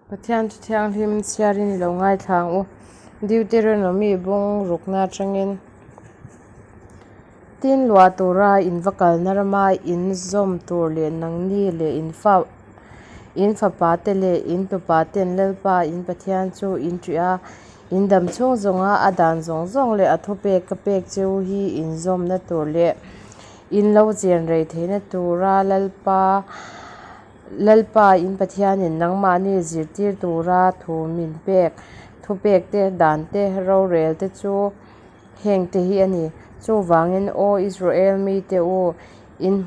Pathian Thu Thianghlim chhiarin i lo ngaithla ang u. Deuteronomy bung rukna atangin Tin luah tura in va kalna rama in zawm tur leh nangni leh in fa in fapa te leh in tupa ten Lalpa in Pathian chu in ṭih a, in dam chhung zawnga a dan zawng zawng leh a thupek ka pek cheu hi in zawmna tur leh in lo chen rei theihna tura Lalpa Lalpa in Pathianin nangmahni zirtir tura thu min pek, thupek te, dan te, rorel te chu hengte hi a ni. Chuvangin, Aw Israel mite u, in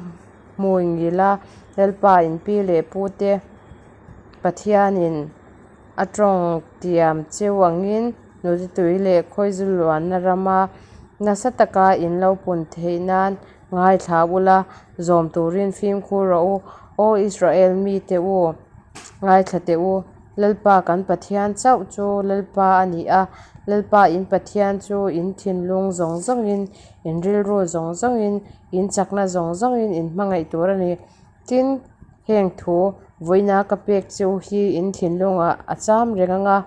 hmui ngila Lalpa in pi leh pute Pathianin a tawng tiam cheu angin nute tui leh khawizu luanna rama nasa taka in lo pun theih nan Ngaithla ula, zawm turin fimkhur rawh u, Aw Israel mite u, ngaithla teh u. Lalpa kan Pathian chauh chu Lalpa a ni a, Lalpa in Pathian chu in thinlung zawng zawngin, in rilru zawng zawngin, in chakna zawng zawngin in hmangaih tur a ni. Tin, heng thu vawiina ka pek che u hi in thinlungah a cham reng ang a.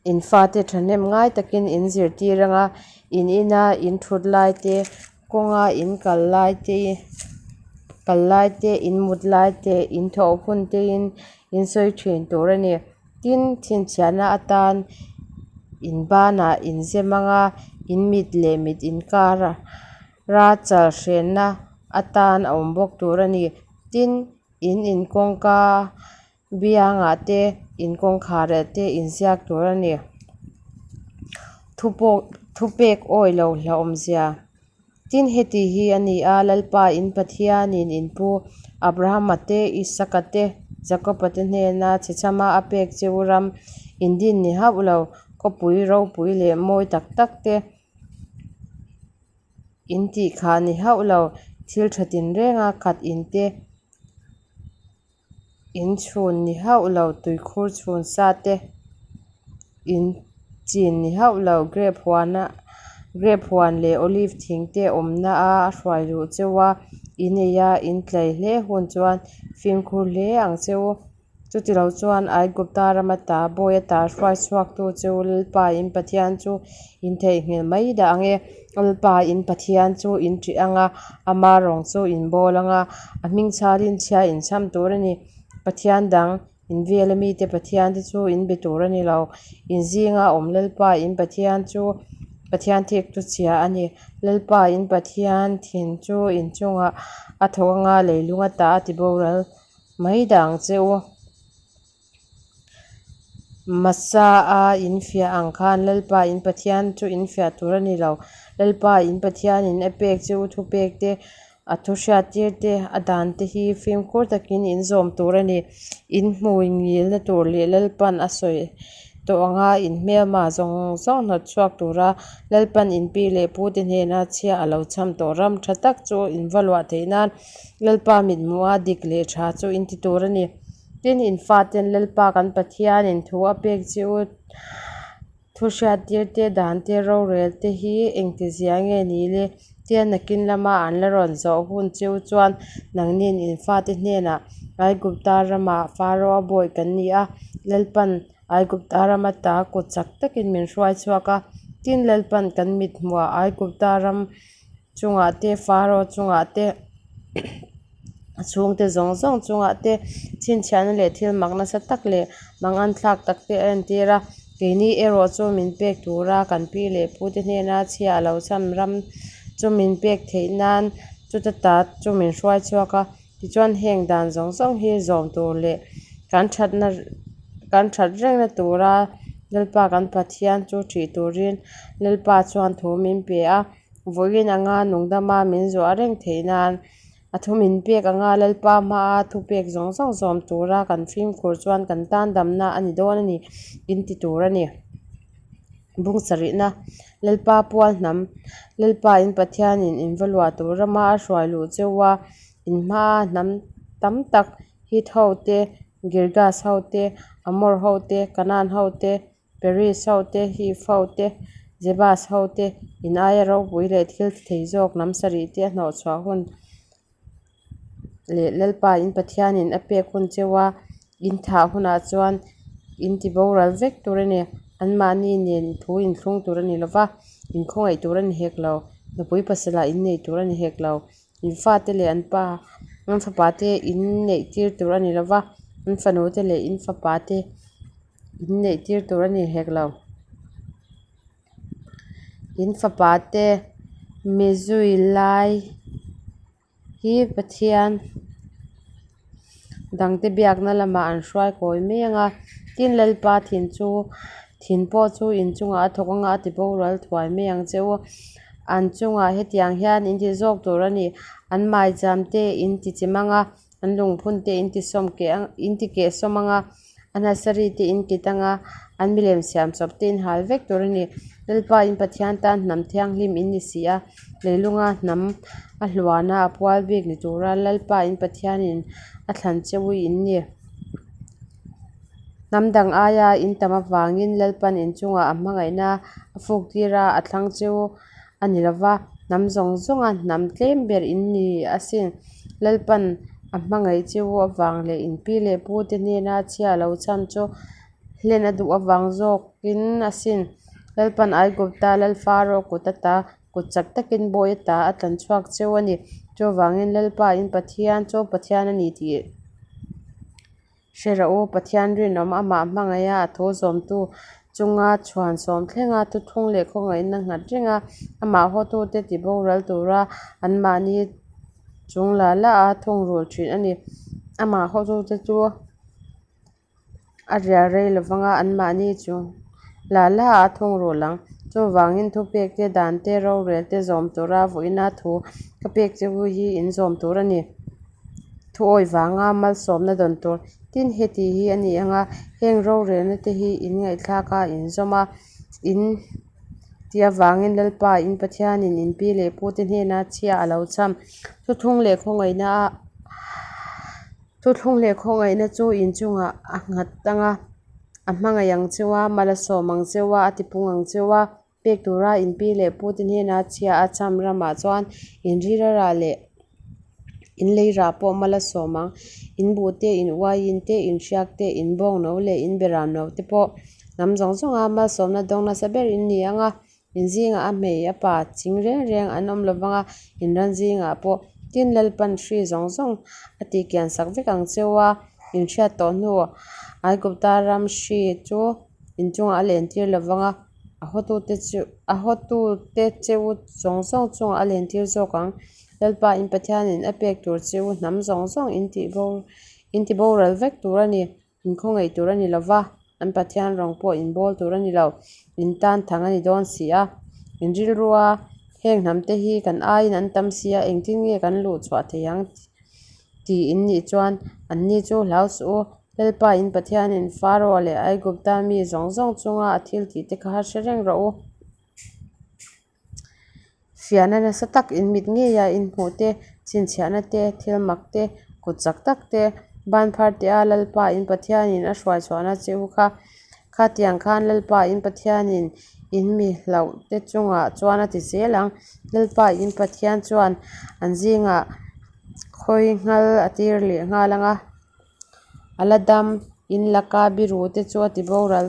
In fate thahnem ngai takin in zirtir ang a, in ina in thut lai te, kawnga in kal lai te, kal lai te, in mut lai te, in thawh hun te in in sawi thin tur a ni. Tin, chhinchhiahna atan in banah in zem ang a, in mit leh mit inkar ra chal hrenna atan a awm bawk tur a ni. Tin, in in kawngka Biangah te, in kawngkharah te inziak tur a ni. Thupawk thupek awi lo hlauhawmzia. Tin, heti hi a ni a, Lalpa in Pathianin in pu Abrahama te, Isaka te, Jakoba te hnena chhechhama a pek che u ram in din ni hauh lo, khawpui ropui leh mawi tak tak te in tih khah ni hauh lo, thil tha tinrenga khat in te, In chhun ni hauh lo tuikhur chhun sa te in chin ni hauh lo grape huana grape huan leh olive thing te awmna a a hruai duh cheu a in ei a in tlai hle hun chuan fimkhur hle ang cheu. Chutilo chuan Aigupta ram ata bawi ata hruai chhuak tu cheu Lalpa in Pathian chu in theihnghilh mai dah ang e. Lalpa in Pathian chu in ṭih ang a, ama rawng chu in bawl ang a, a hming chhalin chhia in chham tur a ni. Pathian dang, in vela mite Pathian te chu in be tur a ni lo. In zinga awm Lalpa in Pathian chu Pathian thik chu chhia a ni. Lalpa in Pathian thin chu in chungah a thawk anga leilung ata a ti boral mai dah ang che u. Masa a in fiah ang khan Lalpa in Pathian chu in fiah tur a ni lo. Lalpa in Pathianin a pek che u thupek te, a thu hriattir te, a dan te hi fimkhur takin in zawm tur a ni. In hmui ngilna tur leh Lalpan a sawi tawh anga in hmelma zawng zawng hnawt chhuak tura Lalpan in pi leh pu te hnena chhia a lo chham tawh ram tha tak chu in va luah theih nan Lalpa mithmuha dik leh tha chu in ti tur a ni. Tin, in faten Lalpa kan Pathianin thu a pek che u thu hriattir te, dan te, rorel te hi engtizia nge ni le? Tia nakin lama an la rawn zawh hun che u chuan nangnin in fate hnenah Aigupta ramah Faraoa bawi kan ni a, Lalpan Aigupta ram ata kut chak takin min hruai chhuak a. Tin, Lalpan kan mithmuhah Aigupta ram chungah te, Faraoa chungah te, A chhungte zawng zawng chungah te chhinchhiahna leh thil mak nasa tak leh mangan thlak tak te a entir a. Keini erawh chu min pek tura kan pi leh pute hnena chhia a lo cham ram chu min pek theih nan chuta ta chu min hruai chhuak a. Tichuan heng dan zawng zawng hi zawm tur leh kan thatna kan that rengna tura Lalpa kan Pathian chu ṭih turin Lalpa chuan thu min pe a. Vawiin anga nungdama min zuah reng theih nan a thu min pek anga Lalpa hmaa thupek zawng zawng zawm tura kan fimkhur chuan kan tan damna a ni dawn a ni in ti tur a ni. Bung sarihna, Lalpa pual hnam, Lalpa in Pathianin in va luah tur rama a hruai luh cheu a, in hmaa hnam tam tak Hit ho te, Girgas ho te, Amor ho te, Kanaan ho te, Peris ho te, Hiv ho te, Jebus ho te, in aia ropui leh thil ti thei zawk hnam sarih te a hnawhchhuah hun leh Lalpa in Pathianin a pek hun cheu a. In thah hunah chuan in tiboral vek tur a ni. Anmahni nen thu in thlung tur a ni lo va, in khawngaih tur a ni hek lo. Nupui pasalah in nei tur a ni hek lo. In fate leh an pa an fapate in neihtir tur a ni lo va, an fanute leh in fapate in neihtir tur a ni hek lo. In fapate mi zui lai hi pathian dangte biakna lamah an hruai kawi mai ang a, tin, Lalpa thin chu thin pawh chu in chungah a thawk ang a, a tiboral thuai mai ang che u. An chungah hetiang hian in ti zawk tur a ni, An maicham te in tichim ang a, an lungphun te in tisawm keh ang in tikehsawm ang a, an asari te in kit ang a, an milem siam chawp te in hal vek tur a ni. Lalpa in Pathian tan hnam thianghlim in ni si a, leilunga hnam a hluana a pual bik ni tura Lalpa in Pathianin a thlan che u in ni. Hnam dang aia in tam avangin Lalpan in chungah a hmangaihna a fuk tir a, a thlang che u a ni lo va, hnam zawng zawnga hnam tlem ber in ni asin. Lalpan a hmangaih che u avang leh in pi leh pu te hnena chhia lo cham chu hlen a duh avang zawkin asin. Lalpan Aigupta lal Faro kut ata kut chak takin bawi ata a tlan chhuak cheu a ni. Chuvangin Lalpa in Pathian chu Pathian a ni tih hre rawh u, Pathian rinawm amah hmangaiha a thu zawmtu chunga chhuan sawm thlenga thuthlung leh khawngaihna nghat renga amah hawtute tiboral tura anmahni chung la la a thungrul thin a ni. Amah hawtute chu a rial rei lovang a, anmahni chung la la a thungrul ang. Chuvangin thupek te, dan te, rorel te zawm tura vawiina thu ka pek che u hi in zawm tur a ni. Thuawi vanga malsawmna dawn tur. Tin, heti hi a ni ang a, heng rorelna te hi in ngaihthlak a, in zawm a, in tih avangin Lalpa in Pathianin in pi leh pute hnena chhia a lo cham. Thuthlung leh khawngaihna a Thuthlung leh khawngaihna chu in chungah a nghat ang a, a hmangaih ang cheu a, mal a sawm ang cheu a, a tipung ang cheu a. Pek tura in pi leh pute hnena chhia a cham ramah chuan in rira rah leh in lei rah pawh mal a sawm ang. In buh te, in uaiin te, in hriak te, in bawng no leh in beram no te pawh hnam zawng zawnga malsawmna dawng nasa ber in ni ang a. In zingah a hmei a pa ching reng reng an awm lo vang a, in ran zingah pawh tin Lalpan hri zawng zawng a tihkian sak vek ang cheu a, in hriat tawh hnu Aigupta ram hri chu in chungah a lentir lo vang a, a hawtute chu a hawtute cheu zawng zawng chungah a lentir zawk ang. Lalpa in Pathianin a pek tur cheu hnam zawng zawng in tih bo in ti boral vek tur a ni. In khawngaih tur a ni lo va, an Pathian rawng pawh in bawl tur a ni lo. In tan thang a ni dawn si a. In rilrua heng hnamte hi kan aiin an tam si a, engtin nge kan luh chhuah thei ang tih in nih chuan anni chu hlau suh u. Lalpa in Pathianin Faraoh leh Aigupta mi zawng zawng chunga a thil tihte kha hre reng rawh u. Fiahna nasa tak in mit ngeia in hmuh te, chhinchhiahna te, thil mak te, kut chak tak te, ban phar te a Lalpa in Pathianin a hruai chhuahna che u kha. Khatiang khan Lalpa in Pathianin in mi hlauh te chungah chuan a ti zel ang. Lalpa in Pathian chuan an zingah khawi nghal a tir leh nghal ang a. A la dam in laka biru te chu a ti boral.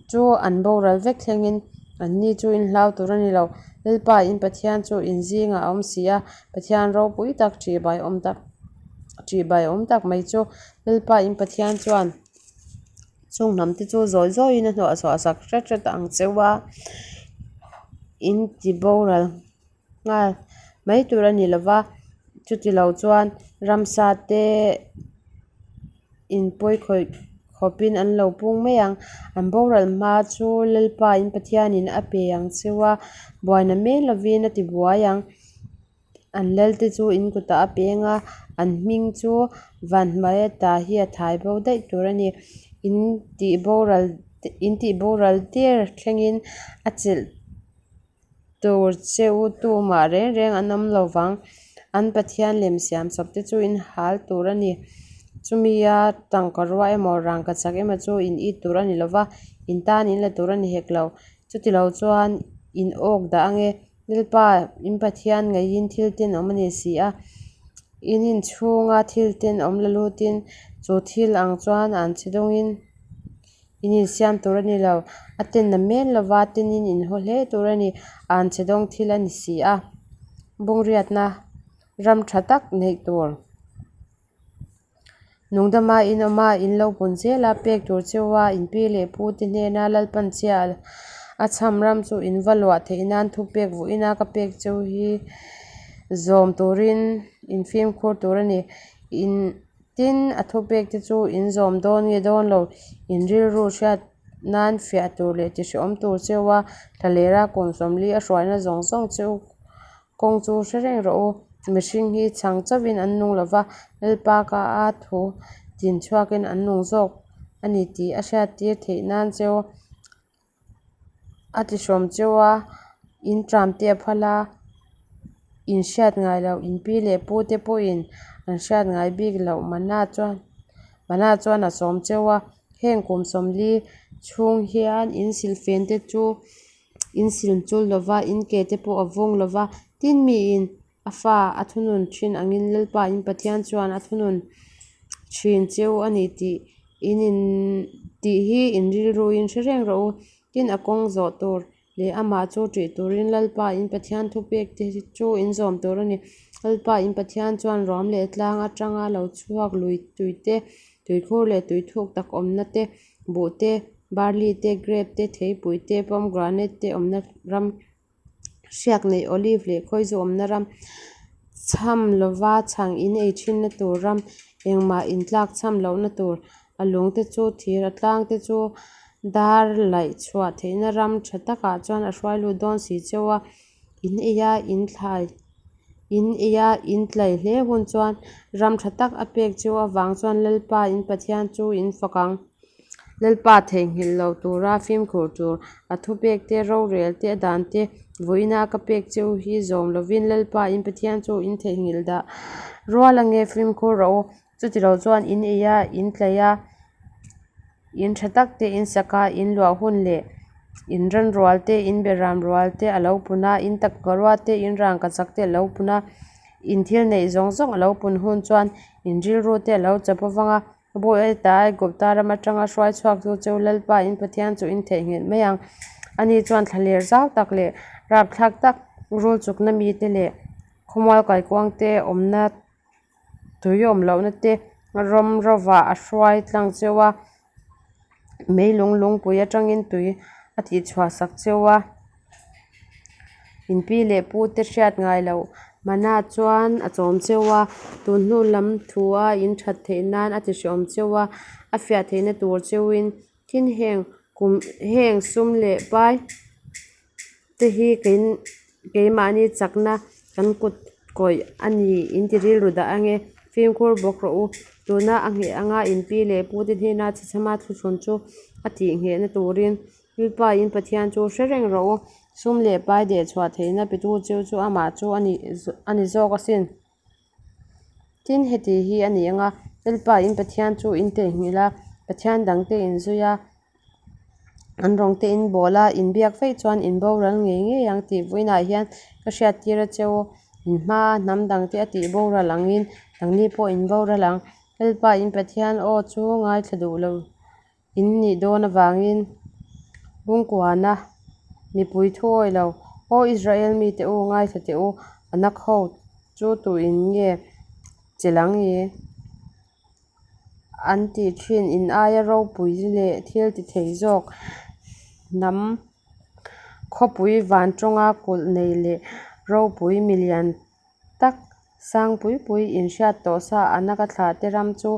Chu an boral vek thlengin anni chu in hlau tur a ni lo. Lalpa in Pathian chu in zingah a awm si a, Pathian ropui tak ṭihbai awm tak ṭihbai awm tak mai chu Lalpa in Pathian chuan chung hnamte chu zawi zawiin a hnuahchhuah sak hret hret ang cheu a, in ti boral nghal mai tur a ni lo va, chuti lo chuan ramsa te in pawi khawih khawpin an lo pung mai ang. An boral hma chu Lalpa in Pathianin a pe ang cheu a, buaina mai lovin a ti buai ang. An lalte chu in kutah a peng a, an hming chu van hnuai ata hi a thai bo daih tur a ni. In tih boral in tih boral der thlengin a chelh. Tur che u tumah reng reng an awm lo vang. An Pathian lem siam chawp te chu in hal tur a ni. Chumia tangka rua emaw rangka chak emaw chu in it tur a ni lo va, in tan in la tur a ni hek lo. Chutilo chuan in awk dah ange, Lalpa in Pathian ngeiin thil tenawm a ni si a. In inchhunga thil tenawm la lutin. Chu thil ang chuan anchhe dawngin in insiam tûr a ni lo. A ten namên lova, tenin in haw hle tûr a ni. Anchhe dawng thil a ni si a. Bungriatna ram tha tak neih tûr. Nungdama in awm a, in lo pun zel a, pek tur cheu a, in pi leh pu te hnena Lalpan chhia a chham ram chu in va luah theih nan thupek vawiina ka pek cheu hi zawm turin in fimkhur tur a ni. In tin, a thupek te chu in zawm dawn nge dawn lo, in rilru hriat nan fiah tur leh tihrehawm tur cheu a, thlalera kum 40 a hruaina zawng zawng cheu Kawng chu hre reng rawh u, mihring hi chhang chauhin an nung lo va, Lalpa ka a thu tin chhuakin an nung zawk a ni tih a hriattir theih nan cheu a tihrawm cheu a, in tram te a phal a, in hriat ngai loh, in pi leh pu te pawhin an hriat ngai bik loh mana chuan mana chuan a sawm cheu a, heng kum 40 chhung hian in silhfen te chu In sil chul lo va, in ke te pawh a vung lo va, tin miin a fa a thunun thin angin Lalpa in Pathian chuan a thunun thin cheu a ni tih in in tih hi in rilruin hre reng rawh u. Tin, a kawng zawh tur leh amah chu ṭih turin Lalpa in Pathian thupek te chu in zawm tur a ni. Lalpa in Pathian chuan ruam leh tlang atanga lo chhuak lui tui te, tuikhur leh tui thuk tak awmna te, Buh te, barley te, grape te, theipui te, pomegranate te awmna ram, hriak neih olive leh khawizu awmna ram, chham lova chhang in ei thinna tur ram, engmah in tlak chham lohna tur, a lung te chu thir, a tlang te chu dar laih chhuah theihna ram tha takah chuan a hruai lut dawn si cheu a, in ei a, in thlai in ei a, in tlai hle hun chuan ram tha tak a pek cheu avang chuan Lalpa in Pathian chu in fak ang. Lalpa theihnghilh lo tura fimkhur tur a thupek te, rorel te, a dan te vawiina ka pek cheu hi zawm lovin Lalpa in Pathian chu in theihnghilh dah rual ange fimkhur rawh u. Chutilo chuan in ei a, in tlaih a, in tha tak te, in sak a, in luah hun leh in ran rual te, in beram rual te a lo pun a, in takngarua te, in rangkachak te a lo pun a, in thil neih zawng zawng a lo pun hun chuan in rilru te a lo chap avang a, Bawi ata Aigupta ram atanga hruai chhuak chu cheu Lalpa in Pathian chu in theihnghilh mai ang. Ani chuan thlaler zau tak leh rapthlak tak rul chukna mite leh khawmual kaikuang te awmna tui awm lohna te rawm rovah a hruai tlang cheu a, meilung lungpui atangin tui a tihchhuah sak cheu a, in pi leh pu te hriat ngai loh mana chuan a chawm cheu a, tun hnu lam thu a in that theih nan a tihreawm cheu a, a fiah theihna tur cheuin tin heng kum heng sum leh pai te hi keimahni chakna kan kut kawih a ni in ti rilru dah ange fimkhur bawk rawh u tuna a ngheh anga in pi leh pu te hnena chhechhama thuthlun chu a tih nghehna turin Lalpa in Pathian chu hre reng rawh u sum leh pai deh chhuah theihna pe tu cheu chu amah chu a ni zawk asin. Tin, heti hi a ni anga Lalpa in Pathian chu in theihnghilh a Pathian dangte in zui a. An rawng te in bawl a, in biak vaih chuan in boral ngei ngei ang tih vawiinah hian ka hriattir a che u. In hmaa hnam dang te a tih boral angin nangni pawh in boral ang. Lalpa in Pathian aw chu ngaithla duh lo in nih dawn avangin Bungkuana mipui thuawi lo, Aw Israel mite u, ngaithla teh u, anak ho chu tuin nge chelh ang i? An tih thin in aia ropui leh thil ti thei zawk hnam khawpui van tawnga kulh nei leh ropui milian tak sang pui pui in hriat tawh sa Anaka thlah te ram chu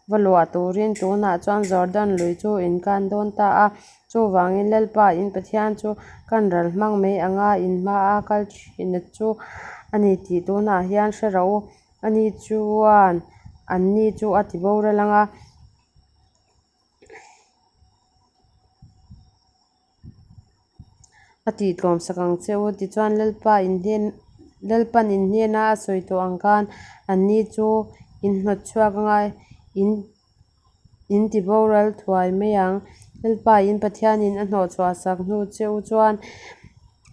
va luah turin tunah chuan Jordan lui chu in kan dawn ta a. Chuvangin Lalpa in Pathian chu kan ral hmang mai anga in hmaa kal thin chu a ni tih tunah hian hre rawh u. Ani chuan anni chu a ti boral ang a, a tihtlawm sak ang che u. Tichuan Lalpa in hnen Lalpan in hnena a sawi tawh ang khan anni chu in hnawt chhuak ang a, in in ti boral thuai mai ang. Lalpa in Pathianin a hnawh chhuah sak hnu che u chuan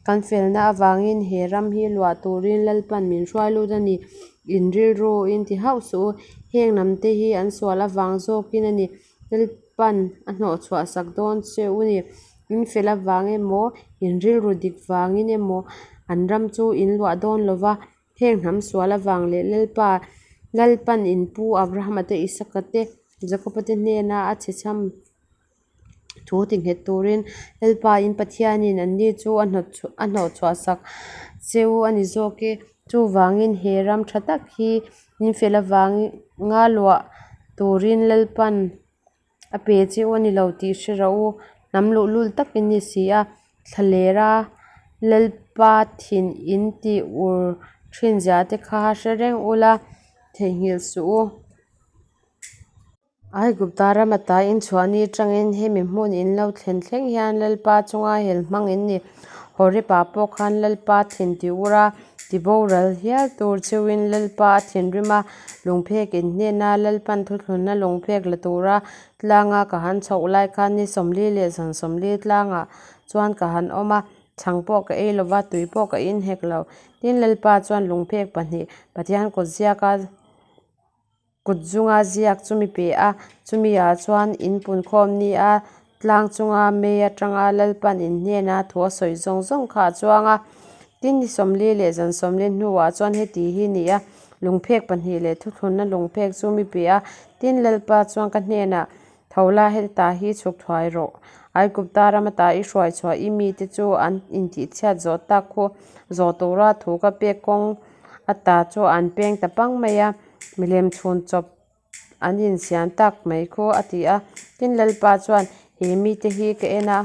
kan felna avangin he ram hi luah turin Lalpan min hruai lut a ni. In rilruin ti hauh suh u. Heng hnamte hi an sual avang zawkin a ni, Lalpan a hnawhchhuahsak dawn che u ni. In fel avang emaw, in rilru dik vangin emaw an ram chu in luah dawn lo va, heng hnam sual avang leh Lalpa, Lalpan in pu Abrahama te, Isaka te, Jakoba te hnena a chhechham thu tinghet turin Lalpa in Pathianin anni chu a hnawhchhuahsak che u a ni zawk e. Chuvangin he ram tha tak hi in fel avanga luah turin Lalpan a pe che u a ni lo tih hre rawh u. Hnam luhlul tak in ni si a, thlalera Lalpa thin in tih ur thinzia te kha hre reng ula, theihnghilh suh u. Aigupta ram ata in chhuah ni atangin hemi hmun in lo thlen thleng hian Lalpa chunga hel hmang in ni. Horeb-ah pawh khan Lalpa thin ti ur a, tiboral hial tur cheuhin Lalpa a thinrim a, lungphek in hnena Lalpan thuthlunna lungphek la tura tlanga ka han chhoh lai khan ni 40 leh zan 40 tlangah chuan ka han awm a, chhang pawh ka ei lova, tui pawh ka in hek lo. Tin, Lalpa chuan lungphek pahnih Pathian kut ziaka Kut zunga ziak chu mi pe a, chumi ah chuan in punkhawm ni a, tlang chunga mei atanga Lalpan in hnena thu a sawi zawng zawng kha a chuang a. Tin, ni 40 leh zan 40 hnuah chuan heti hi ni a, lungphek pahnih leh thuthlunna lungphek chu mi pe a. Tin, Lalpa chuan ka hnenah, Tho la, heta hi chhuk thuai rawh. Aigupta ram ata i hruai chhuah i mite chu an intihchhiat zawh tak khu zawh tura thu ka pek kawng ata chu an peng ta pang mai a. Milem chhun chawp an insiam tak mai khu a ti a. Tin, Lalpa chuan he mite hi ka en a,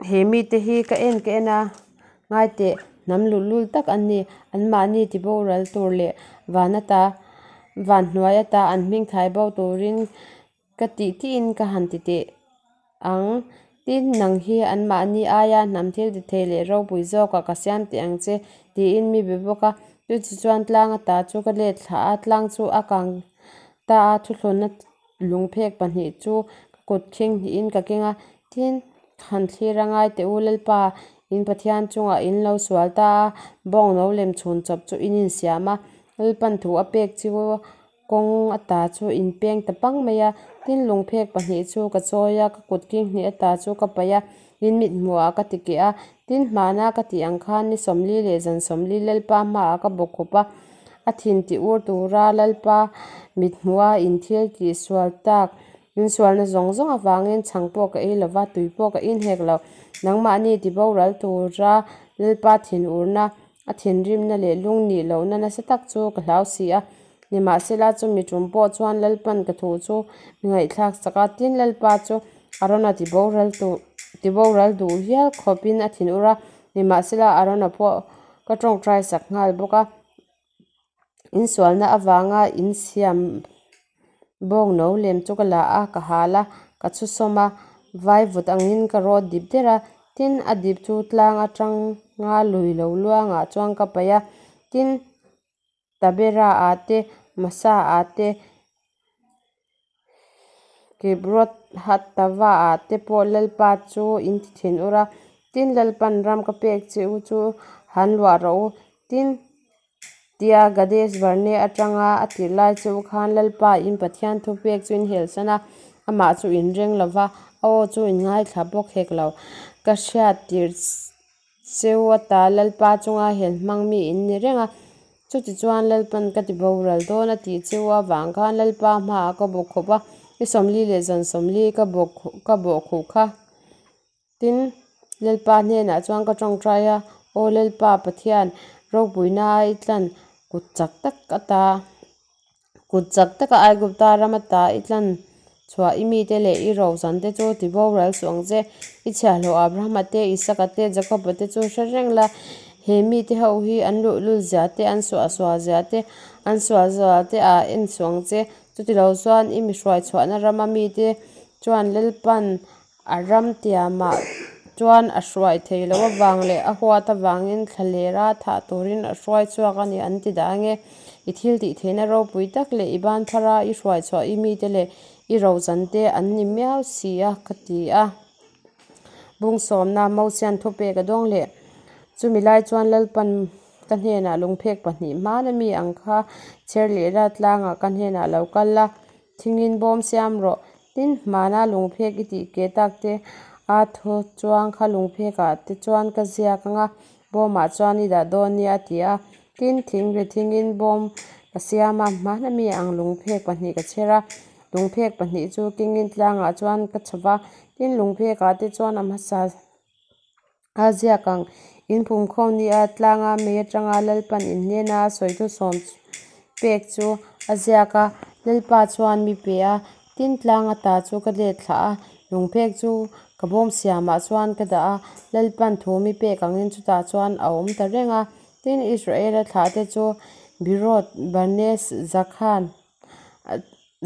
he mite hi ka en ka en a, ngai teh hnam luhlul tak an ni. Anmahni tiboral tur leh van ata van hnuai ata an hming thai bo turin Ka tih tiin ka han ti teh ang. Tin, nang hi anmahni aia hnam thil ti thei leh ropui zawkah ka siam teh ang che, tiin mi be bawk a. Chutichuan tlang ata chu ka let thlah a, tlang chu a kang ta a, thuthlunna lungphek pahnih chu ka kut khing hnihin ka keng a. Tin, ka han thlir a, ngai teh u, Lalpa, in Pathian chungah in lo sual ta a, bawngno lem chhun chawp chu in insiam a, Lalpan thu a pek chu Kawng ata chu in peng ta pang mai a, tin lungphek pahnih chu ka chawi a, ka kut king hnih ata chu ka paih a, in mit hmuhah ka ti keh a, tin hmana ka tih ang khan ni 40 leh zan 40 Lalpa hmaah ka bawkkhup a, a thin ti ur tura Lalpa mit hmuha in thil tih sual tak, in sualna zawng zawng avangin chhang pawh ka ei lova, tui pawh ka in hek lo, nangmahni ti boral tura Lalpa thin urna A thinrimna leh lungnih lohna nasa tak chu ka hlau si a. Nimahsela, chumi tum pawh chuan Lalpan ka thu chu mi ngaihthlak sak a. Tin, Lalpa chu Arona tiboral duh hial khawpin a thinur a. Nimahsela, Arona pawh ka tawngtai sak nghal bawk a. Insualna avanga insiam bawng no lem chu ka la a, ka hal a, ka chhu sawm a, vaivut angin ka rawt dip der a, tin a dip chu tlang atanga lui lo luangah chuan ka paih a, tin Tabera ah te, Masa ah te, Kibroth Hattava ah te pawh Lalpa chu in ti thin ur a, tin Lalpan ram ka pek che u chu han luah rawh u, tin Tia Kadesh Barnea atanga a tirh lai chu khan Lalpa in Pathian thupek chu in helsan a, amah chu in reng lo va, a aw chu in ngaithla bawk hek lo. Ka hriat tirh cheu ata Lalpa chunga hel hmang mi in ni reng a, chutichuan Lalpan ka ti boral dawn a tih cheu avang khan Lalpa hmaah ka bawkhup a, ni 40 leh zan 40 ka bawhkhuh kha. Tin, Lalpa hnenah chuan ka tawngtai a, Aw Lalpa Pathian, ropuina a i tlan kut chak tak ata, kut chak taka Aigupta ram ata i tlan chhuah i mite leh i rochante chu tiboral suh ang che. I chhiahhlawh Abrahama te, Isaka te, Jakoba te chu hre reng la, he mite ho hi an luhlul zia te, an suahsual zia te, an sual zual te ah en suh ang che. Chutilo chuan i mi hruai chhuahna rama mite chuan Lalpan A ram tiamah chuan a hruai thei loh avang leh a huat avangin thlalera thah turin a hruai chhuak a ni an ti dah ange. I thil tih theihna ropui tak leh i ban phara i hruai chhuah i mite leh i rochante an ni miau si a ka ti a. Bung sawmna Mosian thupek a dawng leh. Chumi lai chuan Lalpan ka hnenah lungphek pahnih hmana mi ang kha chher leh la, tlangah ka hnenah lo kal la, thingin bawm siam rawh. Tin, hmana lungphek i tih keh tak te a thu chuang kha lungphekah te chuan ka ziak ang a, bawmah chuan i dah dawn nia, a ti a. Tin, thingri thingin bawm ka siam a, hmana mi ang lungphek pahnih ka chher a. Lungphek pahnih chu kengin tlangah chuan ka chho va, tin, lungphekah te chuan a hmasa a ziak ang. In phumkhawm nia tlanga mei atanga Lalpan in hnena a sawi thusawm pek chu a ziak a, Lalpa chuan mi pe a, tin tlang ata chu ka let thlah a, lungphek chu ka bawm siamah chuan ka dah a, Lalpan thu mi pek angin chutah chuan a awm ta reng a. Tin, Israela thlahte chu Beeroth, Barnes, Zakhan,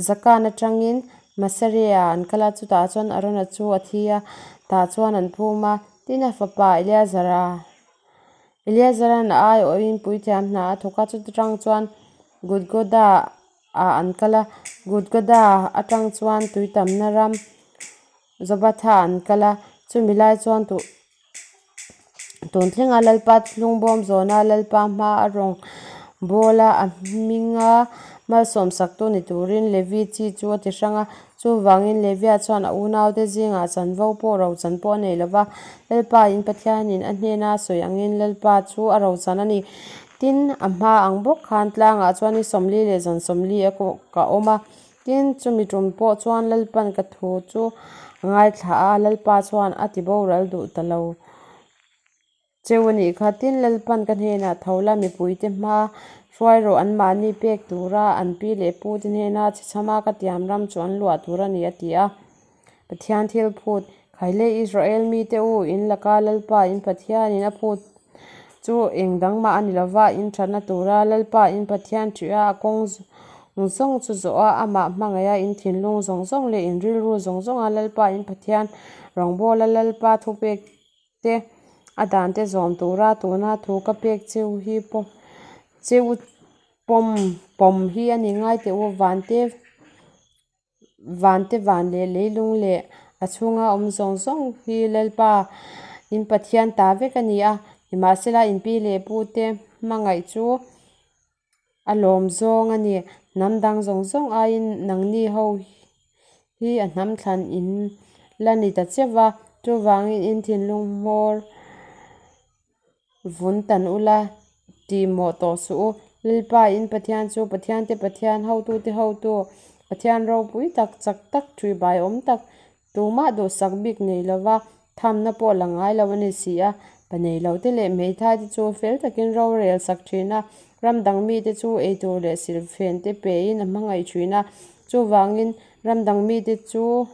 Zakan atangin Masarea an kal a, chutah chuan Arona chu a thi a, tah chuan an phum a. Tin, a fapa Eleazara Eleazaran a aiawhin puithiam hna a thawk a, chuta tang chuan Gudgoda ah an kal a, Gudgoda atang chuan tuitamna ram Zobatha an kal a, chumi lai chuan tu Tun thlenga Lalpa thlungbawm zawna Lalpa hma a rawn bawl a, a hminga malsawm saktu ni turin Levi chi chu a ti hrang a. Chuvangin Levia chuan a unaute zingah chanvo pawh rochan pawh a nei lo va, Lalpa in Pathianin a hnena a sawi angin Lalpa chu a rochan a ni. Tin, a hma ang bawk khan tlangah chuan ni 40 leh zan 40 a ka awm a. Tin, chumi tum pawh chuan Lalpan ka thu chu a ngaithla a, Lalpa chuan a ti boral duh ta lo cheu a nih kha. Tin, Lalpan ka hnenah tho la, mipuite hma hruai rawh, anmahni pek tura an pi leh pute hnena chhechhama ka tiam ram chu an luah tur a ni, a ti a. Pathian thil phut, Khaile Israel mite u, in laka Lalpa in Pathianin a phut chu eng dang mah a ni lo va, in thatna tura Lalpa in Pathian ṭih a, a kawng zawng chu zawh a, amah hmangaih a, in thinlung zawng zawng leh in rilru zawng zawnga Lalpa in Pathian rawngbawla Lalpa thupek te a dan te zawm tura tuna thu ka pek cheu hi pawm cheu pawm pawm hi a ni ngai teh u, vante. Vante van leh leilung leh a chhunga awm zawng zawng hi Lalpa in Pathian ta vek a ni a, nimahsela in pi leh pu te hmangaih chu a lawm zawng a ni. Hnam dang zawng zawng aiin nangni ho hi a hnam thlan in la ni ta cheu va, chuvangin in thinlung hmawr Vun tan ula, tih mawh tawh suh u. Lalpa in Pathian chu Pathiante Pathian, hotute hotu, Pathian ropui tak, chak tak, ṭhuibai awm tak, tumah duhsak bik nei lova thamna pawh la ngai lo a ni si a. Pa nei lote leh hmeithaite chu fel takin rorel sak ṭhin a, ram dang mite chu eitur leh silhfente pein a hmangaih ṭhin a. Chuvangin ram dang mite chu.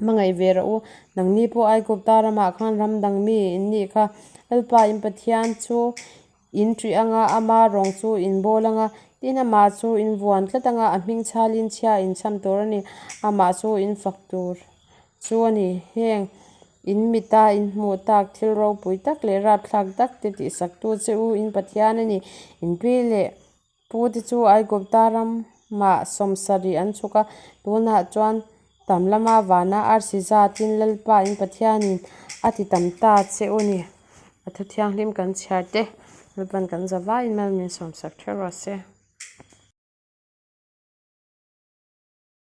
Hmangaih ve rawh u, nangni pawh Aigupta ramah khan ram dang mi in nih kha. Lalpa in Pathian chu in ṭih ang a, ama rawng chu in bawl ang a, tin amah chu in vuan tlat ang a, a hming chhalin chhia in chham tur a ni, amah chu in fak tur chu a ni. Heng in mita in hmuh tak thil ropui tak leh rapthlak tak te tihsaktu che u in Pathian a ni. In pi leh Pu te chu Aigupta ramah 70 an chhuk a, tunah chuan tam lama vana arsi zatin Lalpa in Pathianin a ti tam ta che u ni. A thu thianghlim kan chhiar te, Lalpan kan zavaiin mal min sawmsak ṭheuh rawh se.